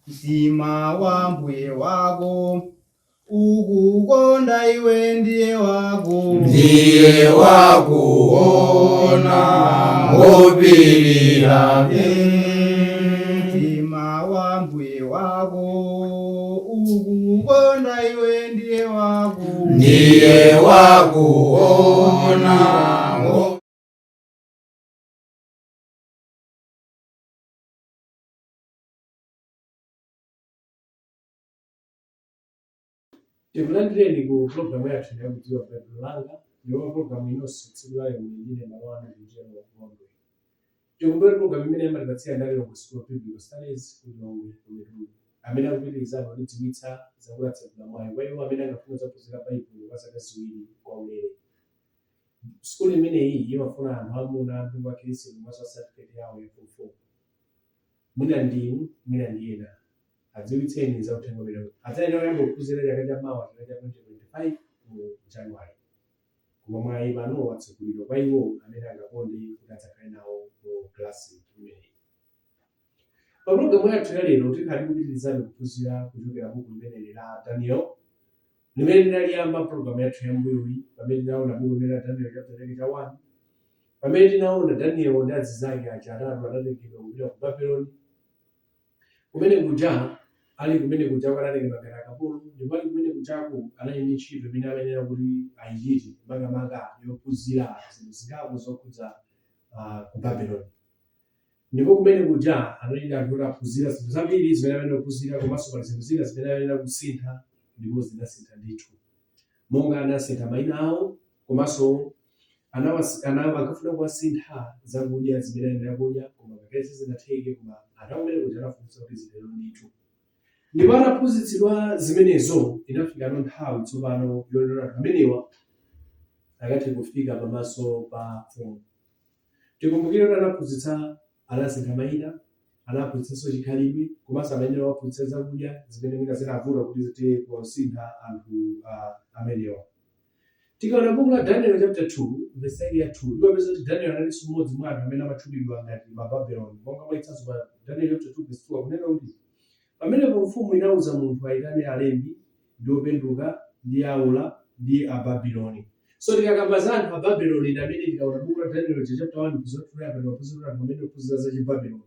Mtima wa mbuye wako ukukonda iwe ndiye wako Ndiye wakuona ngopirira. Mtima wa mbuye wako ukukonda iwe ndiye wako Ndiye wakuona. Tikulandireni ku programu yathu ya Kudziwa Baibulo Langa, ndipo programu inonso tsiku la lero ndine malo anu Njero Ng'ombe. Tikumbukire programu imene imatipatsira ndi Lilongwe School of Biblical Studies ku Lilongwe ku Mitundu, amene akupitiriza kutidziwitsa zakulatsedwa mwayi kwa iwo amene angafune kudzaphunzira Baibulo kwa zaka 2 kwaulere. Sukulu imeneyi imafuna anthu amuna a mpingo wa Khristu komanso a certificate yawo ya Form 4. Mwina ndi inu, mwina ndi ena. Adziwitseni za uthenga umenewu. Adzayenera kuyamba kuphunzira chaka cha mawa, chaka cha 2025 mu January. Koma mwayi pano watsegulidwa kwa iwo amene angakonde kuti adzakhale nawo mu kalasi imeneyi. Pa pulogalamu yathu ya lero tikhala tikupitirizabe kuphunzira kuchokera buku limeneli la Daniel, limene tinaliyamba pulogalamu yathu ya m'mbuyoyi pamene tinaona buku limene la Daniel chapter chake cha 1, pamene tinaona Daniel ndi azinzake aja atatu atatengedwa kupita ku Babeloni. Kumene kuja ali kumene kuja anatengedwa ngati akapolo, ndipo ali kumene kujako anali ndi ntchito imene amayenera kuti ayichite, makamaka yophunzira zinthu zingapo zokhudza ku Babeloni. Ndipo kumene kuja anali ndi anthu oti aphunzira zinthu zambiri zimene amayenera kuphunzira, komanso pali zinthu zina zimene amayenera kusintha, ndipo zinasintha ndithu. Monga anasintha mayina awo, komanso ankafuna kuwasintha zakudya zimene ayenera kudya, koma ngakhale sizinatheke, koma anthu akumene kuja anafunsa kuti zitero ndithu. Ndipo ataphunzitsidwa zimenezo, inafikano nthawi tsopano yonena anthu amenewa akathe kufika pamaso pa mfumu. Tikumbukire kuti anaphunzitsa, anasintha mayina, anaphunzitsanso chikhalidwe, komanso amayenera kuwaphunzitsa zakudya zimene mwina zinavuta kuti zithe posintha anthu amenewa. Tikaona buku la Daniel chapter 2 verse yake ya 2, timapeza kuti Daniel analinso mmodzi mwa anthu amene amatchulidwa ngati Mababeloni. Monga mwachitsanzo pa Daniel chapter 2 verse 2 akunena kuti, Pamenepo mfumu inauza munthu aitane alembi, ndi openduka, ndi aula, ndi Ababiloni. So tikakamba za anthu Ababeloni ndi amene tikaona buku la Daniel chapter 1 phunziro lathu loyamba timapeza kuti anthu amene ophunzira za Chibabeloni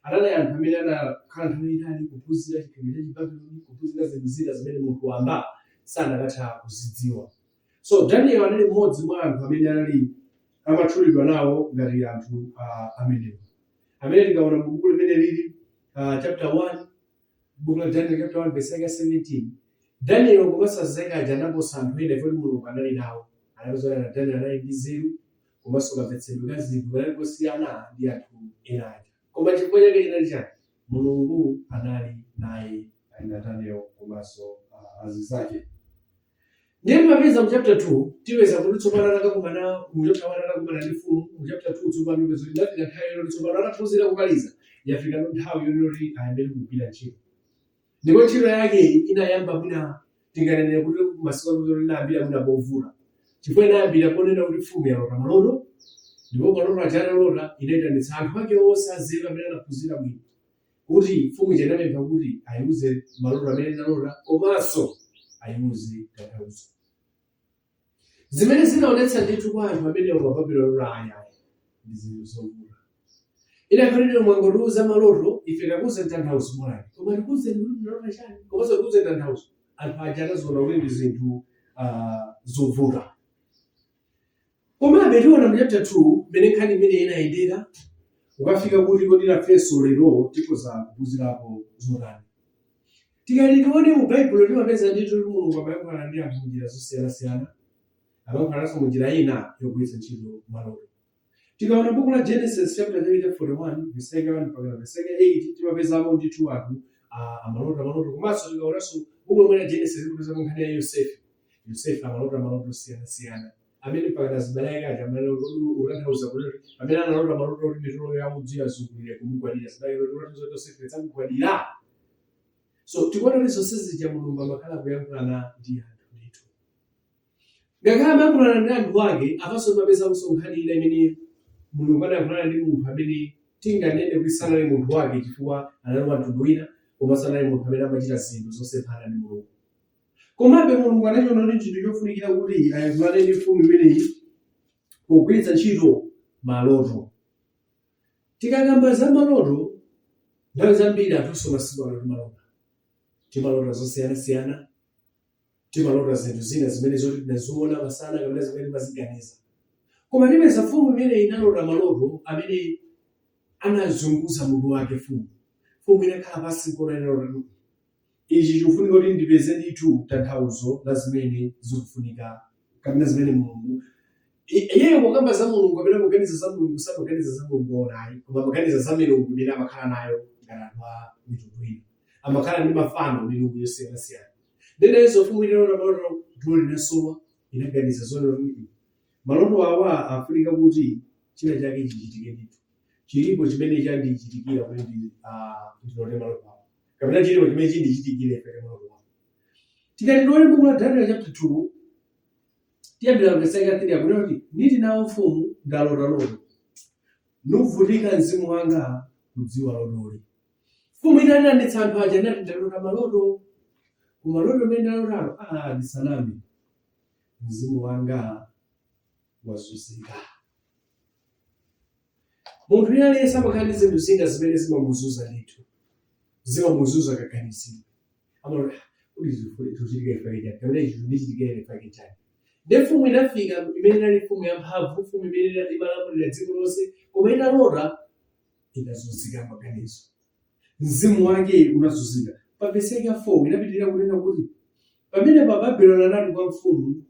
anali anthu amene anakhala nthawi yaitali kuphunzira chikhalidwe cha Chibabeloni, kuphunzira zinthu zina zimene munthu wamba sanakatha kuzidziwa. So Daniel anali mmodzi mwa anthu amene anali amatchulidwa nawo ngati anthu amenewa. Amene tikaona mu buku limene lili chapter 1, buku la Daniel chapter 1 verse yake ya 17, Daniel komanso anzake aja anaposa anthu ena chifukwa Mulungu anali nawo. Anapeza kuti Daniel anali ndi nzeru komanso kamvetsedwe ka zinthu kanali kosiyana ndi anthu ena aja. Koma chifukwa chake chinali chani? Mulungu anali naye na Daniel komanso azinzake. Ndiye timapeza mu chapter 2, tipeza kuti tsopano atakakumana mu chapter 1 atakumana ndi mfumu, mu chapter 2 tsopano tipeza kuti inafika nthawi yoti tsopano ataphunzira kumaliza, yafika nthawi yoti ayambe kugwira ntchito. Ndipo ntchito yake inayamba mwina tinganene kuti masiku ano kuti inayambira mwina povuta. Chifukwa inayambira ponena kuti mfumu yalota maloto, ndipo maloto aja atalota inayitanitsa anthu ake onse anzeru amene anaphunzira bwino. Kuti mfumu ija inapempha kuti ayiuze maloto amene inalota komanso ayiuze tanthauzo. Zimene zinaonetsa ndithu kwa anthu amenewo Mababeloni kuti ayi ayi ndi zinthu zovuta. Inakhala ino mwangotiuza maloto, ife takuuzeni tanthauzo bolani. Koma tikuuzeni kuti munalota chani komanso tikuuzeni tanthauzo. Anthu aja anaziona kuti ndi zinthu zovuta. Komabe tiona mu chapter 2 mmene nkhani imene inayendera kukafika kuti kodi nafenso lero tikhoza kuphunzirapo zotani. Tikati tione mu Baibulo timapeza ndithu kuti Mulungu amayankhulana ndi anthu munjira zosiyanasiyana, amayankhulananso munjira ina yogwiritsa ntchito maloto. Tikaona buku la Genesis chapter chake cha 41 verse yake 1 mpaka verse yake 8 timapezamo ndithu anthu amalota maloto, komanso tikaonanso buku lomwe la Genesis timapezamo nkhani ya Yosefe. Yosefe amalota maloto osiyanasiyana amene mpaka azibale ake aja amanena kuti kodi utanthauza kuti pamene analota maloto kuti mitolo ya udzu yazungulira kumugwadira, azibale ake kuti utanthauza kuti Yosefe adzakugwadira. So tikuona kuti zonse zija Mulungu amakhala kuyankhulana ndi anthu ndithu. Ngakhale amayankhulana ndi anthu ake, apanso timapezaponso nkhani ina imene Mulungu anayankhulana ndi munthu amene tinganene kuti sanali munthu wake chifukwa anali wa mtundu wina, Komanso anali munthu amene amachita zinthu zosemphana ndi Mulungu. Komabe Mulungu anachiona kuti chinthu chofunikira kuti ayankhulane ndi mfumu imeneyi pogwiritsa ntchito maloto. Tikakamba za maloto, nthawi zambiri anthunso masiku ano timalota. Timalota zosiyanasiyana, timalota zinthu zina zimene zoti tinaziona masana kapena zimene timaziganiza. Koma tipeza mfumu imene inalota maloto amene anazunguza mutu wake mfumu. Mfumu inakhala pansi nkuona, inalota ichi, chikufunika kuti ndipeze ndithu tanthauzo la zimene zikufunika kapena zimene Mulungu. Iyeyo pokamba za Mulungu kapena poganiza za Mulungu, samaganiza za Mulungu woona ayi, koma amaganiza za milungu imene amakhala nayo ngati anthu a mitundu ina. Amakhala ndi mafano, milungu yosiyanasiyana. Ndenenso mfumu italota maloto, tulo linasowa, inaganiza zonena kuti maloto awa afunika kuti china chake chichitike ndithu. Chilipo chimene chandichitikira kuti ndilote maloto awa, kapena chilipo chimene chindichitikire ife maloto awa. Tikati tione buku la Daniel chapter 2, tiyambira verse yake 3, akunena kuti, "Niti nawo mfumu, ndalota loto, nuvutika mzimu wanga kudziwa lotoli." Mfumu itayitanitsa anthu aja, inati, "Ndalota maloto, koma loto limene ndalotalo, ndisaname, mzimu wanga wazunzika." Munthu wina aliyense amakhala ndi zinthu zina zimene zimamuzunza ndithu, zimamuzunza kaganizidwe. Amalota kuti zikuchitika ife chani, kapena ichi chindichitikira ife chani. Ndi mfumu inafika imene inali mfumu yamphamvu, mfumu imene imalamulira dziko lonse, koma italota inazunzika maganizo, mzimu wake unazunzika. Pa vesi yake ya 4 inapitirira kunena kuti, "Pamene pa Babuloni anati kwa mfumu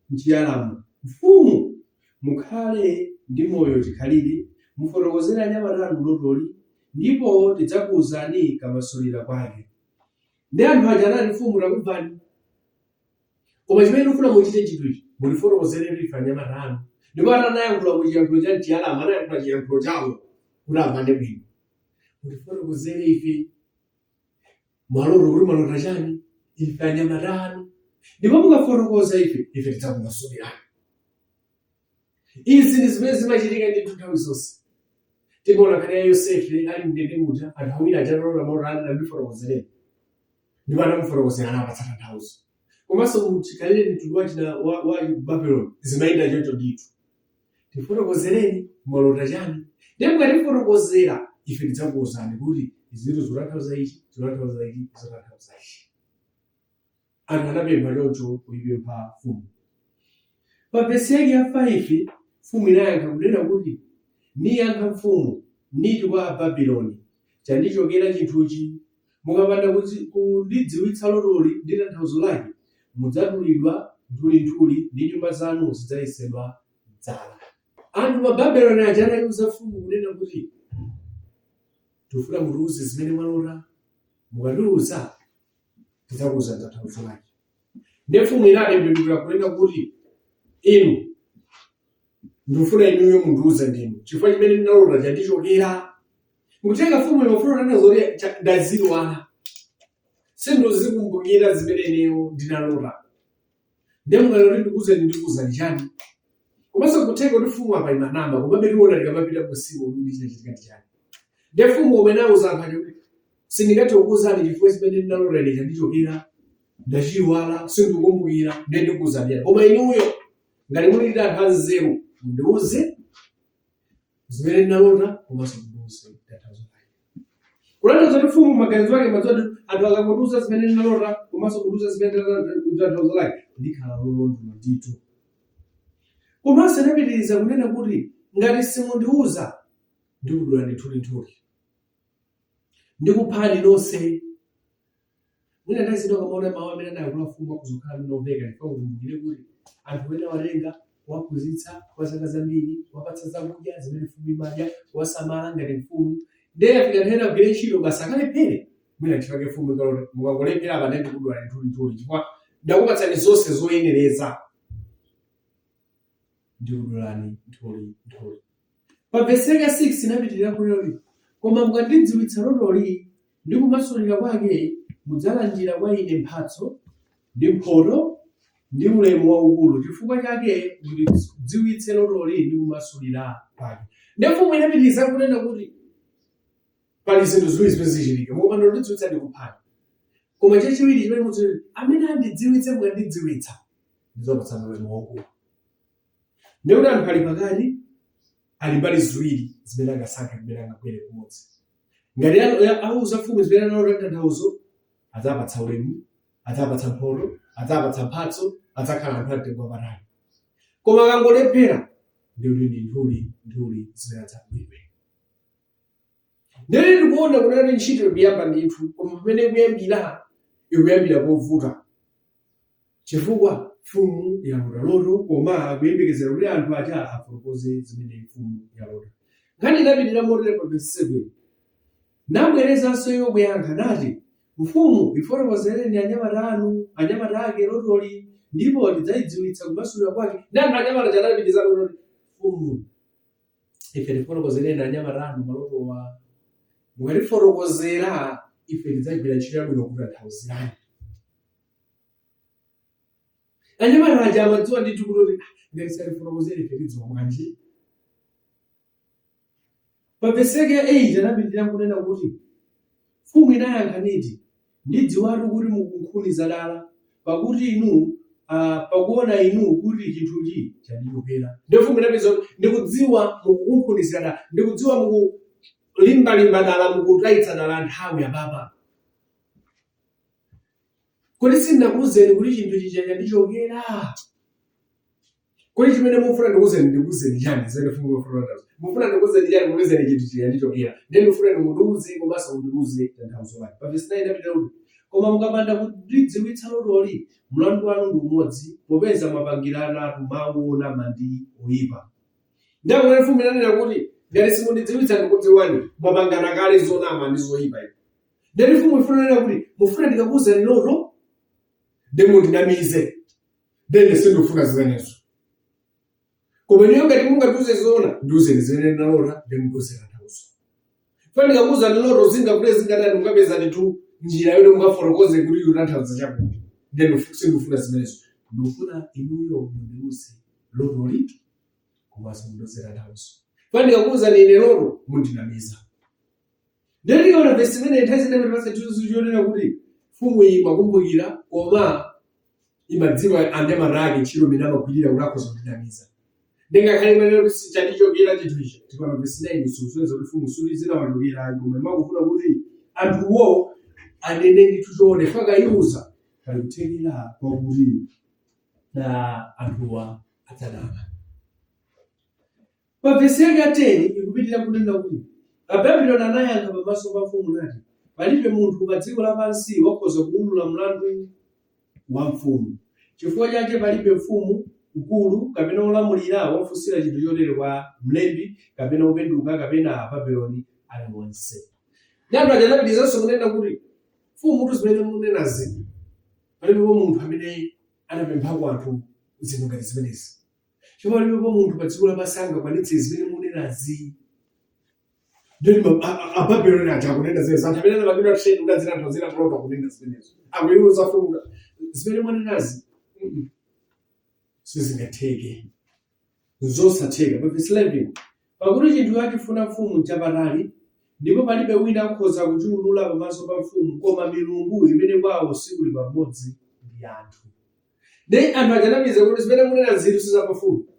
mchialamu, 'Mfumu, mukhale ndi moyo chikhalire. Mufotokozere anyamata anu lotoli, ndipo tidzakuwuzani kamasulira kwake.'" Ndi anthu aja anati, "Mfumu, takumvani, koma chimene tikufuna muchite chinthu ichi, mutifotokozere ife anyamata anu." Ndipo atanayankhula mu chiyankhulo cha mchialamu, anayankhula chiyankhulo chawo kuti amvane bwino. "Mutifotokozere ife maloto kuti malota chani, ife anyamata anu, ndipo mukafotokoza ife, ife tidzakumasulirani." Izi ndi zimene zimachitika ndithu nthawi zonse. Timaona nkhani ya Yosefe ali mndende muja, anthu awiri aja atalota maloto anati, "Andifotokozereni," ndipo anamufotokozera, anapatsa tanthauzo. Komanso muchikhalire mtundu wachina wa Babuloni zimayenda choncho ndithu. "Tifotokozereni malota chani, ndiye mukatifotokozera ife tidzakuwuzani kuti izitu zikutanthauza ichi, zikutanthauza ichi, zikutanthauza ichi." Anthu anapempha choncho kuyipempha mfumu. Pa vesi yake ya 5, mfumu inayankha kunena kuti, "Niyankha mfumu, niti kwa Ababuloni, chandichokera chinthuchi. Mukapanda kundidziwitsa lotoli ndi tanthauzo lake, mudzadulidwa nthulinthuli ndi nyumba zanu zidzayesedwa dzala." Anthu Mababuloni aja anayiuza mfumu kunena kuti, "Tikufuna mutiuze zimene mwalota. Mukatiuza, tidzakuwuzani tanthauzo lake." Ndiye mfumu inatembenukira kunena kuti, "Inu, ndikufuna inuyo mundiuze ndinu, chifukwa chimene ndinalota chandichokera." Nkutenga mfumu imafuna kunena zoti ndaziwala, sindizikumbukira zimene ineyo ndinalota, ndiye mukanena kuti ndikuwuzeni, ndikuwuzani chani? Komanso nkutheka kuti mfumu apa imanama, komabe tiona tikamapita musimu kuti chinachitika ndi chani. Ndiye mfumu koma inawuza anthu aja kuti, "Sindingathe kukuwuzani chifukwa chimene ndinalota ine chandichokera, ndachiyiwala, sindikukumbukira. Ndiye ndikuwuzani chani? Koma inuyo ngati muli ndi anthu anzeru, mundiwuze zimene ndinalota komanso mundiwuze tanthauzo lake." Kutanthauza kuti mfumu maganizo ake madziwa kuti anthu akangotiuza zimene ndinalota komanso kundiuza zimene tanthauzo lake likhala lolondola ndithu. Komanso inapitiriza kunena kuti, "Ngati simundiuza, ndikudulani nthulinthuli, ndikuphani nonse." Mwina nthawi zina ukamaona mawu amene anayankhula mfumu akuzokhala ndinomveka, chifukwa kukumbukire kuti anthu ena watenga kuwaphunzitsa kwa zaka zambiri, kuwapatsa zakudya zimene mfumu imadya, kuwasamala ngati mfumu, ndiye afika nthawi ina agwire ntchito basi akalephere. Mwina nchifukwa mfumu ikalota, "Mukangolephera apa, ndiye ndikudulani nthulinthuli, chifukwa ndakupatsani zonse zoyenereza, ndikudulani nthulinthuli." Pa vesi yake 6 inapitirira kunena kuti, "Koma mukandidziwitsa lotoli ndi kumasulira kwake, mudzalandira kwa ine mphatso ndi mphoto ndi ulemu waukulu. Chifukwa chake mundidziwitse lotoli ndi kumasulira kwake." Ndiye mfumu inapitiriza kunena kuti, Pali zinthu ziwiri zimene zichitika. Mukapanda kundidziwitsa ndikuphani. Koma chachiwiri chimene mudziwe, amene andidziwitse mukandidziwitsa, ndidzapatsani ulemu waukulu. Ndiye kuti anthu ali pakati, ali mbali ziwiri zimene angasankhe kumene angagwere kumodzi. Ngati auza mfumu zimene analota tanthauzo, adzapatsa ulemu, adzapatsa mphoto, adzapatsa mphatso, adzakhala anthu amtengo wapatali. Koma akangolephera, ndiye kuti ndi nthuli nthuli zimene adzagwidwe. Ndiye tikuona kunena kuti ntchito ikuyamba ndithu, koma pamene ikuyambira, ikuyambira povuta. Chifukwa mfumu yalota loto, koma akuyembekezera kuti anthu aja afotokoze zimene mfumu yalota. Nkhani inapitirira motere pa vesi 7. Nabwerezanso iwo kuyankha, nati, Mfumu ifotokozereni anyamata anu, anyamata ake lotoli, ndipo tidzaidziwitsa kumasulira kwake. Ndi anthu anyamata aja anapitiriza kuti, Mfumu, ife tifotokozereni anyamata anu malotowa. Mukatifotokozera, ife tidzagwira ntchito yabwino kukutanthauzirani. Anyamata aja amadziwa ndithu kuti ngati satifotokozera ife tidziwa bwanji. Pa vesi yake ya 8 anapitirira kunena kuti, Mfumu inayankha niti, Ndidziwatu kuti mukunkhuniza dala, pakuti inu, pakuona inu kuti chinthuchi chandichokera. Ndiye mfumu inapitiriza kuti, Ndikudziwa mukukunkhunizira dala, ndikudziwa mukulimbalimba dala, mukutayitsa dala nthawi apapa. Kodi sindinakuuzeni kuti chinthu chija chandichokera? Kodi chimene mufuna ndikuuzeni ndikuuzeni chani? Zimene mfumu mufuna kutanthauza. Mufuna ndikuuzeni chani popeza ine chinthu chija chandichokera? Ndiye ndikufuna inu mundiuze komanso mundiuze tanthauzo lake. Pa vesi 9 inapita kuti, Koma mukapanda kundidziwitsa lotoli, mlandu wanu ndi umodzi, popeza mwapangiranatu mawu onama ndi oipa. Ndiye kumene mfumu inanena kuti, ngati simundidziwitsa ndikudziwani, mwapangana kale zonama ndi zoipa inu. Ndiye mfumu ifuna kunena kuti, mufuna ndikakuuzani loto? Ndiye mundinamize. Ndiye ine sindikufuna zimenezo. Koma inuyo ngati mungandiuze zoona, ndiuzeni zimene ndinalota, ndiye mundiuze tanthauzo. Fa ndikakuuzani loto zingakule zingatani mukapeza ndithu njira yoti mukafotokoze kuti ikutanthauza chakuti. Ndiye sindikufuna zimenezo. Ndikufuna inuyo mundiuze lotoli komanso mundiuze tanthauzo. Fa ndikakuuzani ine loto mundinamiza. Ndiye tikaona vesi imene nthawi zina imatipatsa chithunzi chonena kuti mfumu iyi imakumbukira koma imadziwa anyamata ake ntchito imene amagwirira kuti akhoza kundinamiza. Ndingakhale imanena kuti sichandichokera chinthu ichi. Tikaona vesi 9 sikusonyeza kuti mfumu suti zinawachokera ayi koma imakufuna kuti anthuwo anene ndithu choona chifukwa akayiuza pali kuthekera kwakuti anthuwa adzanama. Pa vesi yake ya 10 ikupitirira kunena kuti, Ababuloni anayankha pamaso pa mfumu nati, Palibe munthu pa dziko lapansi wakhoza kuulula mlandu wa mfumu. Chifukwa chache palibe mfumu, mkulu, kapena wolamulira wafunsira chinthu chotere kwa mlembi, kapena wopenduka, kapena Ababuloni aliwonse. Ndi anthu aja anapitirizanso kunena kuti, Mfumutu zimene munenazi, palibepo munthu amene anapemphako anthu zinthu ngati zimenezi. Chifukwa palibepo munthu pa dziko lapansi angakwanitse zimene munenazi. Ndiye Ababuloni aja akunena zimenezo. Anthu amene anapangidwa train kuti azitanthauzira maloto akunena zimenezo. Akuiuza mfumu zimene mwanenazi sizingatheke. Nzosatheka. Pa verse 11, pakuti chinthu achifuna mfumu nchapatali, ndipo palibe wina akhoza kuchiulula pamaso pa mfumu koma milungu imene kwawo sikuli pamodzi ndi anthu. Ndiye anthu aja anapitiriza kuti zimene munena nzeru sizapafupi.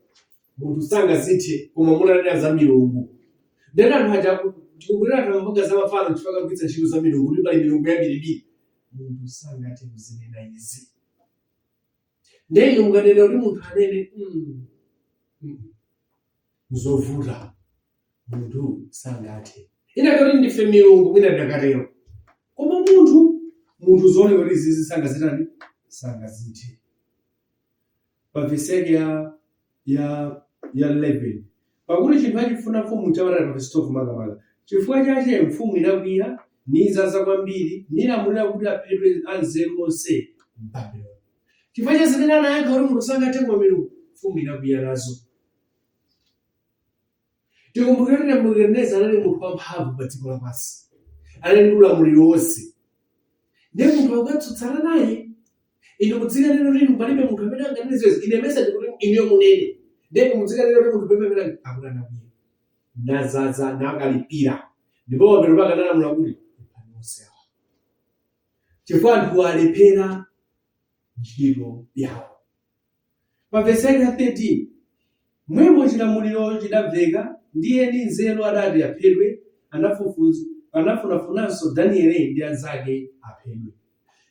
Munthu sangazithe koma munanena za milungu. Ndiye anthu aja tikumbukira anthu amapanga za mafano chifukwa akagwiritsa ntchito za milungu kuti pali milungu yambirimbiri. Munthu sangathe kuzinena izi. Ndiye inu mukanena kuti munthu anene nzovuta. Munthu sangathe. Inakati ndife milungu mwina ndakatero. Koma munthu, munthu zooneka kuti izizi sangazitani, sangazithe. Pa vesi yake ya 11. Pakuti chinthu achifuna mfumu nchapatali pa vesi 12 makamaka. Chifukwa chache mfumu inakwiya, nizaza kwambiri, nilamulira kuti aphedwe anzeru onse m'Babuloni. Chifukwa cha zimene anayankha kuti munthu sangathe koma milungu, mfumu inakwiya nazo. Tikumbukire kuti Nebukadinezara anali munthu wamphamvu pa dziko lapansi. Anali ndi ulamuliro wonse. Ndiye munthu akukatsutsana naye. Inu mudzikanena kuti inu palibe munthu amene anganene zimenezi. Ine mesa ndikuti inuyo munene. Ndiye inu mudzikanena kuti munthu palibe amene akuti anakwiya. Nazaza nakalipira. Ndipo pamapeto pake analamula kuti iphani onse awa, chifukwa anthu alephera ntchito yawo. Pa vesi yake ya 13, mwemo chilamuliro chidamveka, ndiye eni nzeru adati aphedwe, anafunafunanso Danieli ndi anzake aphedwe.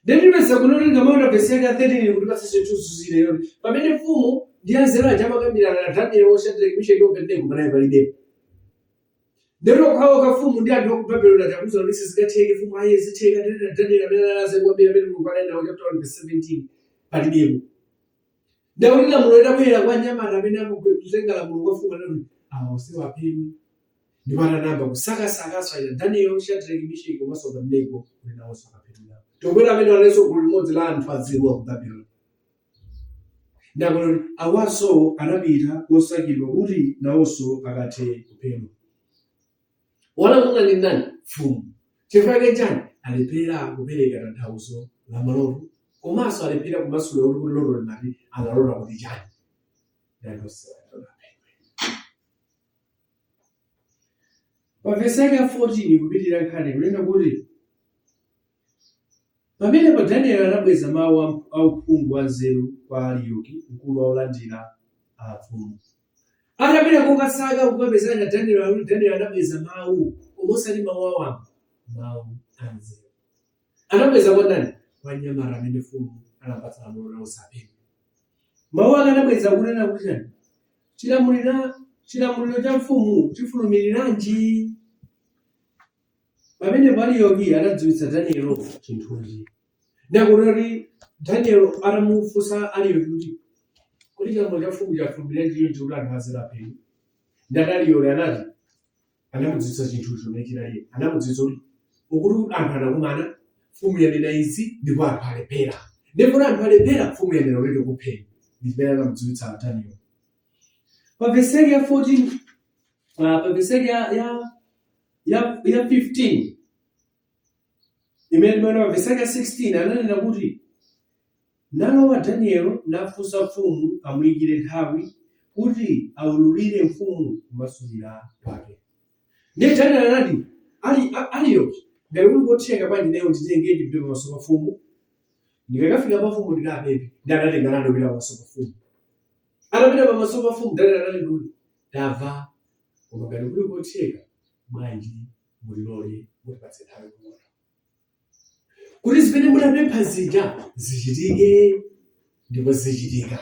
Ndetipeza kuno kuti tikamaona vesi yake ya 13 kutipatsa chithunzi china, pamene mfumu ndi anzeru aja amakambirana na Daniel, Shadrach, Meshach, Abednego, panali palibepo. Ndero okhaokha mfumu ndi anthu aku Babeloni atakuza kuti sizikatheke. Mfumu, ayi, zitheka. Ndere Daniel amene anali anzeru kwambiri, amene Mulungu anali nawo, chapter 1 verse 17, palibepo. Ndakuti lamulo litabwera kwa anyamata amene amakutenga lamulo kwa mfumu, anati awa onsewo aphedwe. Ndipo anayamba kusakasakaso aja Daniel, Shadrach, Meshach komanso Abednego kuti nawonso akaphedwe nawo. Tobwera amene analinso gulu limodzi la anthu anzeru aku Babeloni. Ndakuti awanso anapita kosakidwa kuti nawonso akathe kuphedwa. Walamula ndi ndani? Mfumu. Chifukwa chake chani? Alephera kupereka tanthauzo la maloto, komanso alephera kumasulira kuti loto limati analota kuti chani. Ndandonse aphedwe. Pa vesi yake ya 14 kupitirira nkhani kunena kuti pamenepo Danieli anabweza mawu a uphungu wa nzeru kwa Ariyoki, mkulu wa olandira a mfumu. Atapita kokasaka kukapezana Daniel, akuti Daniel anabweza mawu, koma osati mawu awamba, mawu a nzeru. Anabweza kwa ndani? Kwa mnyamata amene mfumu anapatsa lamulo la usaphedwe. Mawu ake anabweza kunena kuti chani? Chilamuliro cha mfumu chifulumiriranji? Pamenepo Ariyoki anadziwitsa Danielo chinthuchi. Ndakuti Daniel atamufunsa Ariyoki kuti kodi chilamulo cha mfumu chafulumiranji chonchi kuti anthu anzeru aphedwe, ndati Ariyoki anati anamudziwitsa chinthucho chimene chinali. Anamudziwitsa kuti ukuti anthu anakumana, mfumu yanena izi ndipo anthu alephera, ndipo kuti anthu alephera, mfumu yanena kuti tikupheni. Ndi chimene anamudziwitsa Daniel. Pa vesi yake ya 14, pa vesi yake ya 15 imene timaona, pa vesi yake ya 16 ananena kuti nalowa Danielo nafunsa mfumu amuyikire nthawi kuti aululire mfumu kumasulira kwake. Ndiye Daniel anati, Ariyoki, ngati kuli kotheka, bwanji ineyo nditenge ndipite pamaso pa mfumu? Ndikakafika pa mfumu ndikapemphe. Ndi anatenga nani kupita pamaso pa mfumu. Atapita pamaso pa mfumu, Daniel anati kuti tamva, koma ngati kuli kotheka, bwanji mutilole, mutipatse nthawi pang'ono kuti zimene munapempha zija zichitike. Ndipo zichitika,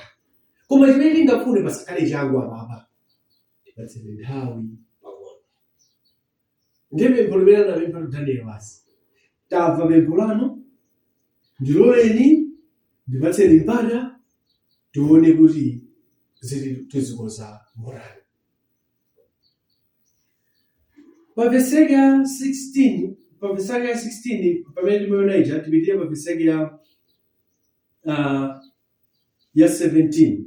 koma chimene tingafune, pasakhale changu apapa, tipatseni nthawi pang'ono. Ndiye pempho limene anapempha Daniel basi, tamva pempho lanu, ndiloleni, ndipatseni mpata, tione kuti ziti tizikoza motani. Pa vesi yake ya 16, pa vesi yake ya 16 pamene timaona ija, tipitire pa vesi yake ya 17.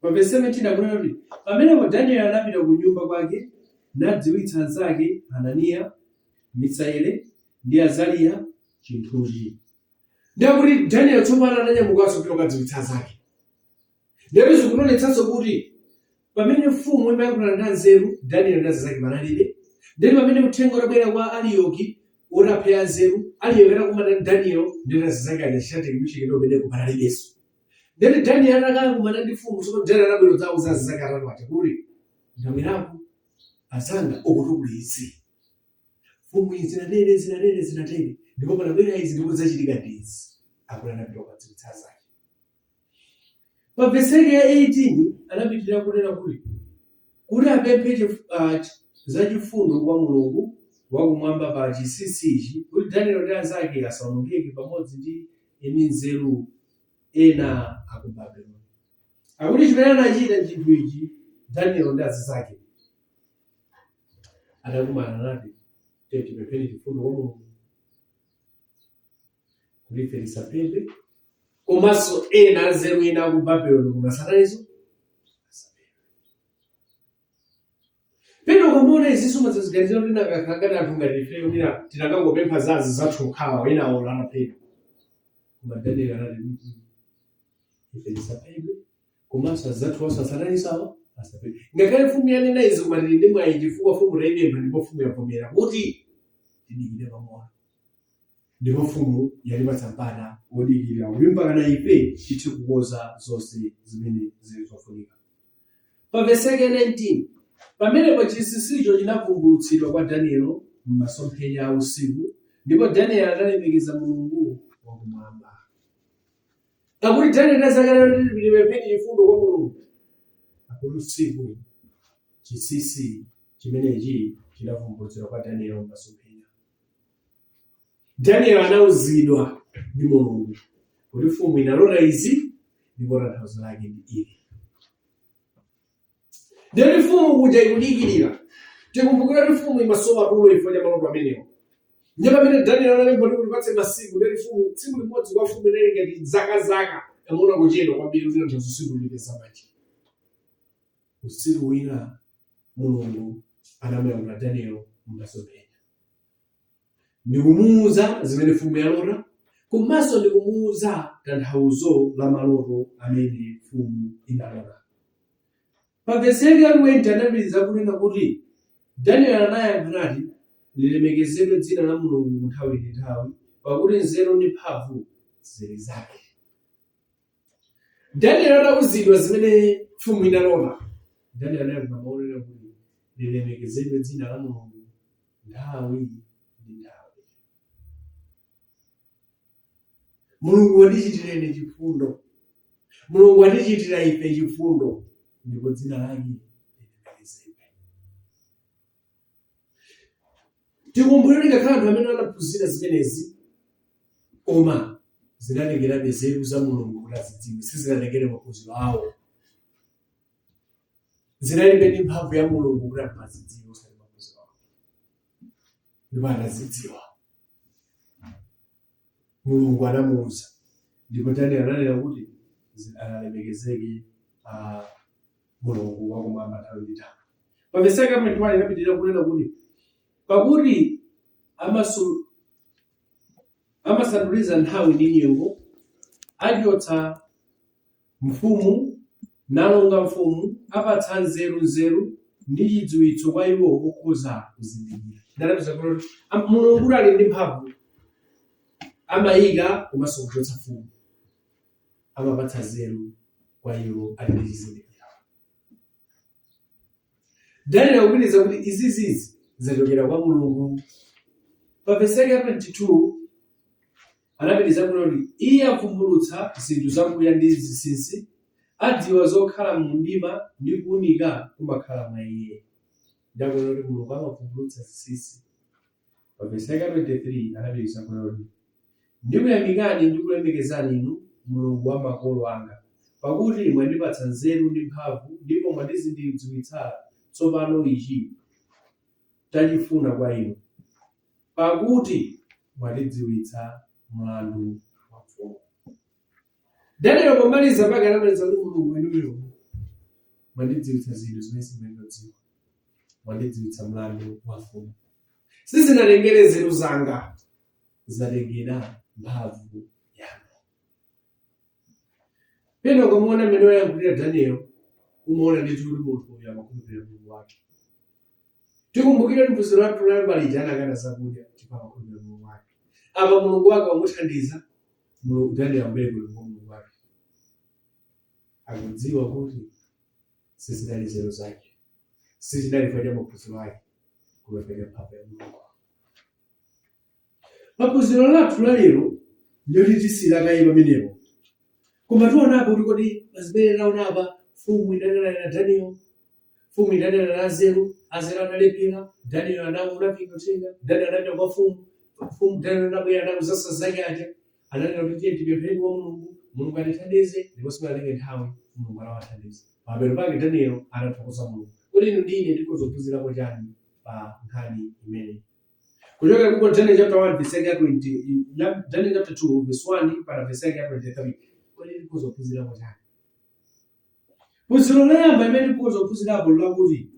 Pa vesi 17 akunena kuti pamenepo Daniel anapita ku nyumba kwake nadziwitsa anzake Hananiya, Misaeli ndi Azariya chinthuchi. Ndiye kuti Daniel tsopano ananyamukanso kupita kukadziwitsa anzake. Ndiyatu zikutionetsanso kuti pamene mfumu imayankhulana ndi anzeru, Daniel ndi anzake panalibe. Ndiyeti pamene uthenga utabwera kwa Ariyoki woti aphe anzeru, Ariyoki atakumana ndi Daniel ndi anzake aja, Shadrach, Meshach ndi Abednego, panalibenso. Ndiyeti Daniel atakakumana ndi mfumu, tsopano Daniel anabwera kudzauza anzake atatu aja kuti ndabwerako azanga, ukuti kuli izi, mfumu izi zinatere, zinatere, zinatere, ndipo panabwera izi, ndipo zachitika ndi izi. Akuti anapita kukadziwitsa anzake. Pa vesi yake ya 18 anapitirira kunena kuti apemphe zachifundo kwa Mulungu wakumwamba pa chinsinsi ichi, kuti Daniel ndi anzake asawonongeke pamodzi ndi eni nzeru ena aku Babeloni. Akuti chimene anachita chinthu ichi, Daniel ndi anzake atakumana nati tipempheni chifundo kwa Mulungu kuti ife tisaphedwe, komanso ena anzeru ena aku Babeloni koma satanizo asaphedwe. Pena ukamaona izinso umadzaziganizira kuti nakakhala ngati anthu ngati ifeyo, mwina tinakangopempha zazi zathu okhawa, wina olo anaphedwa. Koma Daniel anati, "Mm-mm. Ife tisaphedwe, komanso azathu onse asatanisawo." Asaphedwe. Ngakhale mfumu yanena izi, koma tili ndi mwayi chifukwa mfumu tayipempha ndipo mfumu yavomera kuti tidikire pang'ono. Ndipo mfumu yatipatsa mpata wodikirira kuti mpakana ife tithe kukonza zonse zimene zili zofunika. Pa vesi yake 19, pamenepo chinsinsicho chinavumbulutsidwa kwa Danielo m'masomphenya a usiku, ndipo Daniel analemekeza Mulungu wakumwamba. Akuti Daniel anazakana tipempheni chifundo kwa Mulungu. Akuti usiku chinsinsi chimenechi chinavumbulutsidwa kwa Daniel m'masomphenya. Daniel anauzidwa ndi Mulungu kuti mfumu inalota izi ndipo tanthauzo lake ndi ili. Ndiye mfumu kuja ikudikirira. Tikumbukira kuti mfumu imasowa tulo chifukwa cha maloto amenewo. Ndiye pamene Daniel analemba kuti tipatse masiku, ndiye mfumu tsiku limodzi kwa mfumu inali ngati zaka zaka, amaona kuchedwa kwambiri kuti tanthauzo usiku lipeza bwanji. Usiku wina Mulungu anamuyankhula Daniel m'masomphenya ndikumuuza zimene mfumu yalota, komanso ndikumuuza tanthauzo la maloto amene mfumu inalota. Pa vesi yake ya 20 anapitiriza kunena kuti Daniel anayankha nati, lilemekezedwe dzina la Mulungu ku nthawi ndi nthawi, pakuti nzeru ndi mphamvu zili zake. Daniel atauzidwa zimene mfumu inalota, Daniel anayankha mawu onena kuti lilemekezedwe dzina la Mulungu nthawi ndi nthawi. Mulungu wandichitira ine chifundo. Mulungu watichitira ife chifundo ndipo dzina lake lilemekezedwe. Tikumbukire kuti ngakhale anthu amene anaphunzira zimenezi, koma zinatengerabe nzeru za Mulungu kuti azidziwe, sizinatengere maphunziro awo. Zinalibe ndi mphamvu ya Mulungu kuti anthu azidziwe, osati maphunziro awo. Ndipo anazidziwa. Mulungu anamuuza. Ndipo Daniel ananena kuti alemekezeke Mulungu wakumwamba nthawi ndi nthawi. Pa vesi yake 21 inapitirira kunena kuti pakuti amasanduliza nthawi ndi nyengo, achotsa mfumu nalonga mfumu, apatsa nzeru nzeru ndi chidziwitso kwa iwo okhoza kuzindikira. Ndalapeza kuti Mulungu ali ndi mphamvu, amayika komanso kuchotsa mfumu, amapatsa nzeru kwa iwo ali ndi chizindikiro. Daniel akupitiriza kuti izizizi zachokera kwa Mulungu. Pa vesi yake ya 22 anapitiriza kuti iye avumbulutsa zinthu zakuya ndi zinsinsi, adziwa zokhala mu mdima ndi kuwunika kumakhala mwa iye. Ndakuona kuti Mulungu amavumbulutsa zinsinsi. Pa vesi yake ya 23 anapitiriza kuti ndikuyamikani ndi kulemekezani inu, Mulungu wa makolo anga, pakuti mwandipatsa nzeru ndi mphamvu, ndipo mwandidziwitsa tsopano ichi tachifuna kwa inu, pakuti mwatidziwitsa mlandu wa mfumu. Daniel pomaliza pake anamaliza kuti Mulungu inuyo mwandidziwitsa zinthu zimene sindinadziwa, mwandidziwitsa mlandu wa mfumu. Sizinatengere nzeru zanga, zatengera mphamvu yanu. Pena ukamuona mmene wayankhulira Daniel, umaona ndithu kuti munthu uyu amakhulupirira Mulungu wake. Tikumbukire phunziro lathu loyamba lija, anakana zakudya chifukwa amakhulupirira Mulungu wake. Apa Mulungu wake wamuthandiza, Mulungu Daniel akupereka ulemu kwa Mulungu wake. Akudziwa kuti sizinali nzeru zake, sichinali chifukwa cha maphunziro ake, koma chifukwa cha mphamvu ya Mulungu. Paphunziro lathu la lero ndiloti kaye pamenepo, koma tionapo kuti kodi pazimene taonapa, mfumu inanena na Daniel, mfumu inanena na anzeru, anzeru analephera, Daniel anafika uthenga, Daniel anapita kwa mfumu, mfumu Daniel anabwera anauza zake aja, ananena kuti tiye tipemphere kwa Mulungu, Mulungu atithandize, ndipo sipanatenge nthawi Mulungu anawathandiza. Pamapeto pake Daniel anathokoza Mulungu. Kodi inu ndi ine tikhoza kuphunzirapo chani pa nkhani imeneyi? Kuchokera ku Daniel chapter 1 verse yake ya 20, Daniel chapter 2 verse 1 mpaka verse yake ya 23, kodi tikhoza kuphunzirapo chani? Phunziro loyamba imene tikhoza kuphunzirapo lakuti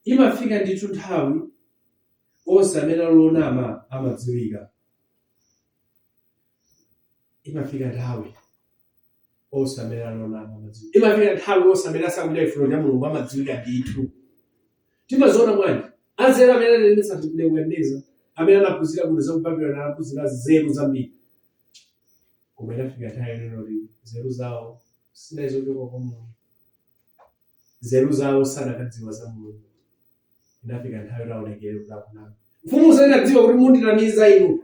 imafika ndithu nthawi onse amene ali onama amadziwika. Imafika nthawi Onse amene alonama amadziwika. Imafika nthawi onse amene asakuchita chifuniro cha Mulungu amadziwika ndithu. Timaziona bwanji? Anzeru amene analetsa Nebukadineza, amene anaphunzira bwino za ku Babuloni, anaphunzira nzeru zambiri. Koma inafika nthawi yonena kuti nzeru zawo sizinali zochoka kwa Mulungu. Nzeru zawo sanakadziwa za Mulungu. Inafika nthawi yoti aonekere kuti akunama. Mfumu inadziwa kuti mundinamiza inu.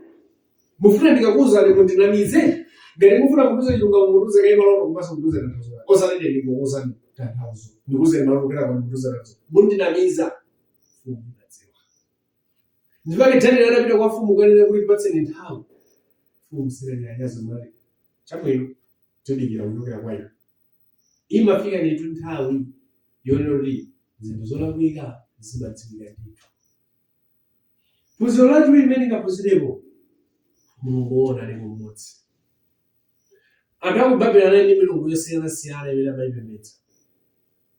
Mufuna ndikakuwuzani mundinamize? Ngati mufuna kundiuza chilungamo mundiuze kaye maloto komanso mundiuze tanthauzo lake. Osati ine ndingokuwuzani tanthauzo. Ndikuwuzeni maloto kenako ndikuuze tanthauzo. Mundinamiza. Mfumu inadziwa. Ndipake Daniel anapita kwa mfumu kukanena kuti tipatseni nthawi. Mfumu sinanyalanyaze mwali. Chabwino, tidikira kuchokera kwa inu. Imafika ndithu nthawi yonena kuti zinthu zolakwika zimadziwika ndithu. Phunziro lachiwiri limene tingaphunzirepo, Mulungu woona alipo mmodzi. Anthu a ku Babeloni anali ndi milungu yosiyanasiyana imene amaipembedza,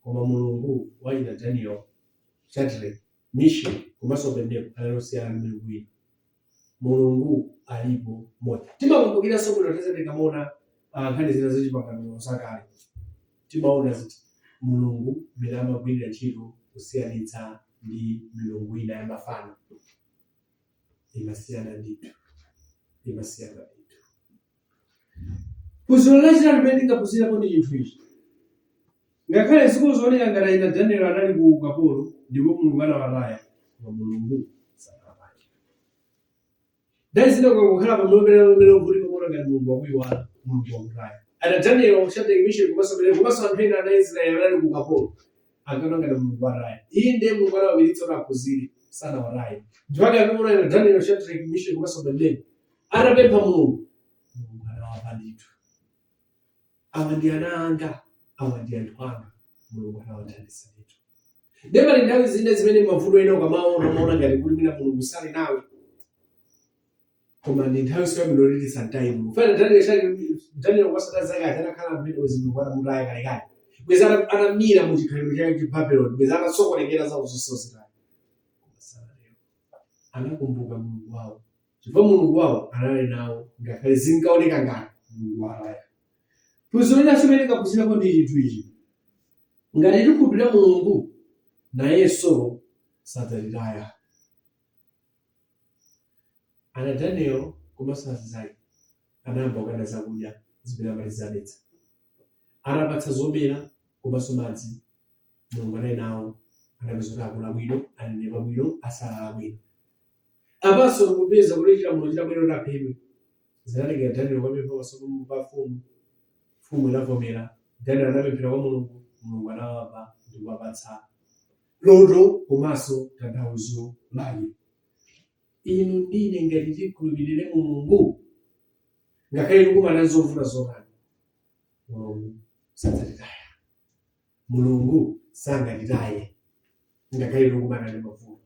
koma Mulungu wa achina Daniel, Shadrach, Mishael komanso Abednego anali osiyana ndi milungu ina. Mulungu alipo mmodzi. Timakumbukiranso bwino tese tikamaona nkhani zina za Chipangano Chakale, timaona ziti Mulungu mmene amagwirira ntchito kusiyanitsa ndi milungu ina ya mafano. Imasiyana ndithu, imasiyana ndithu. Phunziro lachitatu limene tingaphunzirepo ndi chinthu ichi. Ngakhale zikuoneka ngati achina Daniel anali ku ukapolo ndipo Mulungu anawataya, koma Mulungu sanawataye. Nthawi zina ukangokhala pamalo pena pamene uvutika umaona ngati Mulungu wakuiwala, Mulungu wakutaya. Ana Daniel, Shadrach, Meshach komanso Abednego komanso anthu ena ana Israeli anali ku ukapolo, ankaona ngati Mulungu wataya. Inde Mulungu anawapititsa kuti aphunzire, sanawataye. Ndichifukwa chake amaona ana Daniel, Shadrach, Meshach komanso Abednego atapempha Mulungu, Mulungu anawamva ndithu. Awa ndi ana anga, awa ndi anthu anga. Mulungu anawathandiza ndithu. Ndiye pali nthawi zina zimene mavuto ena ukamaona umaona ngati kuti mwina Mulungu sali nawe. Koma ndi nthawi yabwino kuti tisamtaye Mulungu. Fana Daniel Daniel wasata zake akanakhala amene bwezi Mulungu atamutaya kalekale. Bwezi atamira mu chikhalidwe chake cha Babeloni, bwezi atasokonekera zawo zonse zitaya. Koma sanatero. Anakumbuka Mulungu wawo. Chifukwa Mulungu wawo anali nawo ngakhale zinkaoneka ngati Mulungu wataya. Phunziro linanso limene tingaphunzirepo ndi chinthu ichi. Ngati tikhulupirira Mulungu, nayenso sadzatitaya. Ana Daniel komanso anzake anayamba kukana zakudya zimene amati zadetsa. Atapatsa zomera komanso madzi, Mulungu anali nawo, anapeza kuti akula bwino, anenepa bwino, asalala bwino. Apanso tikupeza kuti chilamulo chitabwera kuti aphedwe, zinatengera Daniel kukapempha pamaso pa mfumu. Mfumu inavomera. Daniel anapemphera kwa Mulungu, Mulungu anawamva ndi kuwapatsa loto komanso tanthauzo lake. Inu ndine ngati tikhulupirire Mulungu, ngakhale tikumana ndi zovuta zotani, Mulungu sadzatitaya. Mulungu sangatitaye ngakhale tikumana ndi mavuto.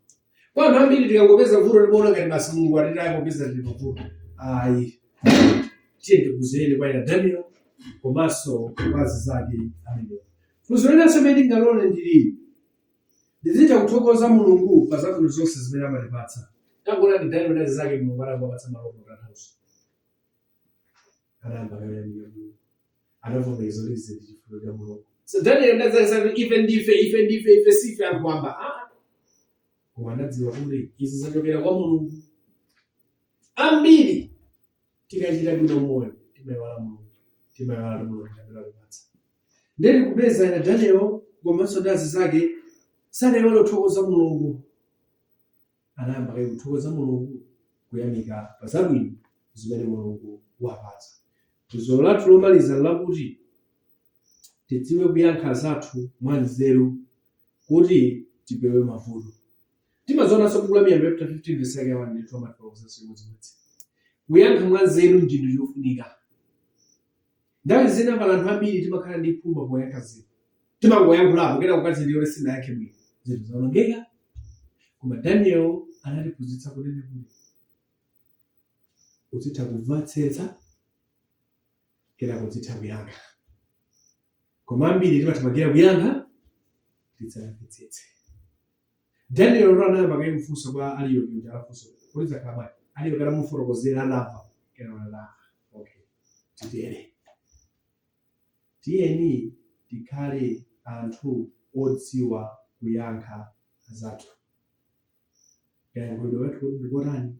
Kwa anthu ambiri tikangopeza vuto timaona ngati basi Mulungu watitaya popeza tili mavuto. Ayi. Tiye tiphunzire kwa ina Daniel komanso kwa anzake amenewo. Phunziro linanso limene tingalole ndi lili. Ndizitha kuthokoza Mulungu pa zabwino zonse zimene amatipatsa. Tangoonani Daniel ndi anzake Mulungu anangowapatsa maloto tanthauzo. Anayamba kuyamika Mulungu. Anavomereza kuti izi ndi chifuniro cha Mulungu. So Daniel ndi anzake sanati ife ndife, ife ndife, ife sife anthu wamba. Ah. Koma anadziwa kuti izi zachokera kwa Mulungu. Ambiri tikachita bwino moyo timayiwala Mulungu, timayiwala kuti Mulungu ndi amene watipatsa. Ndiye tikupeza ina Daniel komanso ndi anzake sanayiwale kuthokoza Mulungu. Anayamba kaye kuthokoza Mulungu, kuyamika pa zabwino zimene Mulungu wapatsa. Phunziro lathu lomaliza lakuti tidziwe kuyankha zathu mwanzeru kuti tipewe mavuto. Timazionanso buku la Miyambo chapter 15 verse yake ya 1 ndi 2 amatifotokozanso chimodzimodzi. Kuyankha mwanzeru ndi chinthu chofunika. Nthawi zina pali anthu ambiri timakhala ndi phuma poyankha zinthu. Timangoyankhulapo kenako kukazindikira kuti sinayankhe bwino. Zinthu zaonongeka. Koma Daniel anatiphunzitsa kunena kuti uzitha kumvetsetsa kenako uzitha kuyankha. Koma ambiri timathamangira kuyankha tisanamvetsetse. Daniel ro anayamba kaye kufunsa kwa Ariyoki uja anafunsa kuti zakhala bwanji. Ariyoki atamufotokozera anamva kenako anati okay titere. Tiyeni tikhale anthu odziwa kuyankha azathu. Kayankhulidwe kathu ndikotani?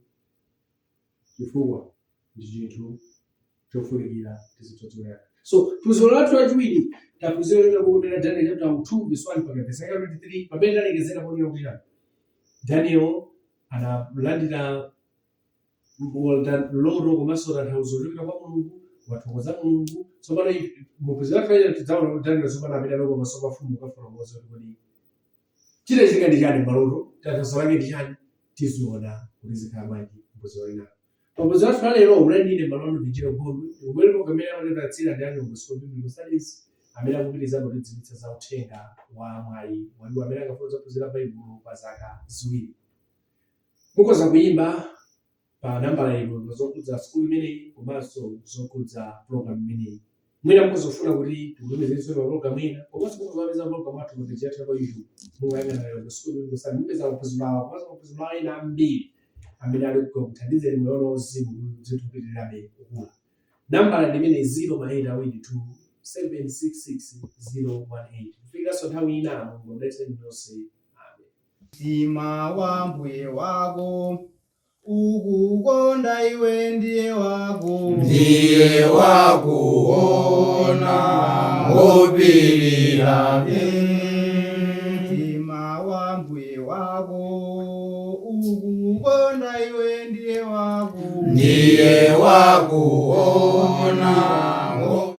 Chifukwa ndi chinthu chofunikira tizitsodzolera. So phunziro lathu lachiwiri taphunzira lero kukumena Daniel chapter 2 verse 1 mpaka verse 23, pamene talekezera ponena kuti chani? Daniel analandira loto komanso tanthauzo lochokera kwa Mulungu, wathokoza Mulungu. Tsopano muphunziro lathu lachitatu tidzaona kuti Daniel tsopano apita noko pamaso pa mfumu kukafotokoza kuti kodi chinachitika ndi chani maloto, tanthauzo lake ndi chani. Tiziona kuti zikhala bwanji mphunziro linalo. Paphunziro lathu lalero munali ndine Malwano Vinjero Gondwe. Ndikubwerera kamene amatipatsira ndi Alongo School Biblical Studies, amene akupitiriza kutidziwitsa za uthenga wa mwayi wa iwo amene angafuna kudzaphunzira Baibulo kwa zaka 2. Mukhoza kuyimba pa nambala ino zokhudza sukulu imeneyi komanso zokhudza program imeneyi. Mwina mukhoza kufuna kuti tikutumizenso pa program ina, komanso mukhoza kupeza program athu pa page yathu ya pa YouTube. Mungayang'ana Lilongwe School Biblical Studies, mupeza maphunziro awa komanso maphunziro awa ena ambiri amene ali kuthandizeni moyo wanu wauzimu kuti muzithupitirirabe kukula. Nambala ndi imene 0 ma 8 awiri 2 7 6 6 0 1 8. Kufikiranso nthawi ina, Mulungu akudalitseni nonse. Amen. Mtima wa mbuye wako ukukonda iwe ndiye wako. Ndiye wakuona ngopirira. Mtima wa mbuye wako ukukonda iwe ndiye wako. Ndiye wakuona.